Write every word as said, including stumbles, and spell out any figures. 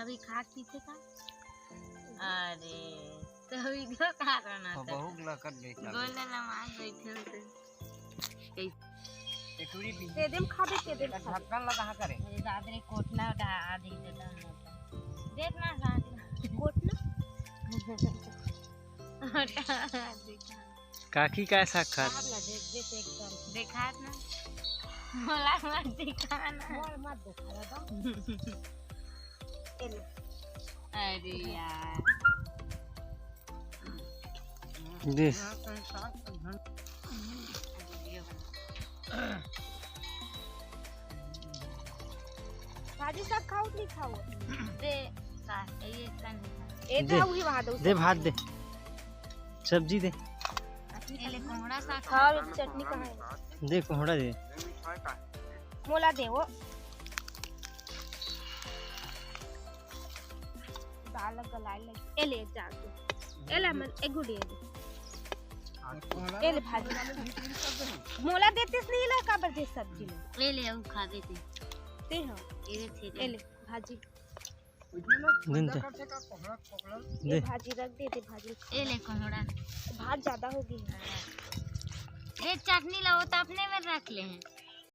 अभी खा पीछे का। अरे, तो अभी जो खा रहा ना, तो बहुत लकड़ बेच लगा। गोल वाला मार बैठे होते। एक टूरी भी। दे देम खाबे, दे देम खाबे। ढक्कन लगा करे। अरे दादा रे, कोटना का आधी दे दम। देख ना, दादा। कोटना? हटा, देखा। काकी का साग खात? साग ला देख, देख एकदम। देखात ना। मोला मत दिखाना। मोला मत दिखाना बा। चलो। अरे यार। दे। भाजी साग खाओ कि नहीं खाओ? दे, का, ये का नहीं खा। ए दे। तो वही वहाँ दो दे सब्जी। भात दे। सब्जी दे। ये ले कोहड़ा साग खाओ, एक चटनी कहाँ है? दे कोहड़ा दे। मोला दे वो। दाल गलाए लगी। ए ले जा तू। ए ले मन, ए गुड़िया दे। ए ले भाजी। मोला देतिस नहीं ला, काबर दे सब्जी ला? ले ले, उ खाबे ते। ते हाँ। ये दे, ए ले भाजी। दिन ते। ए दे। भाजी रख दे, दे भाजी। ए ले कोहड़ा। भात ज्यादा हो गई है। दे चटनी ला, वो तो अपने में रख ले हैं।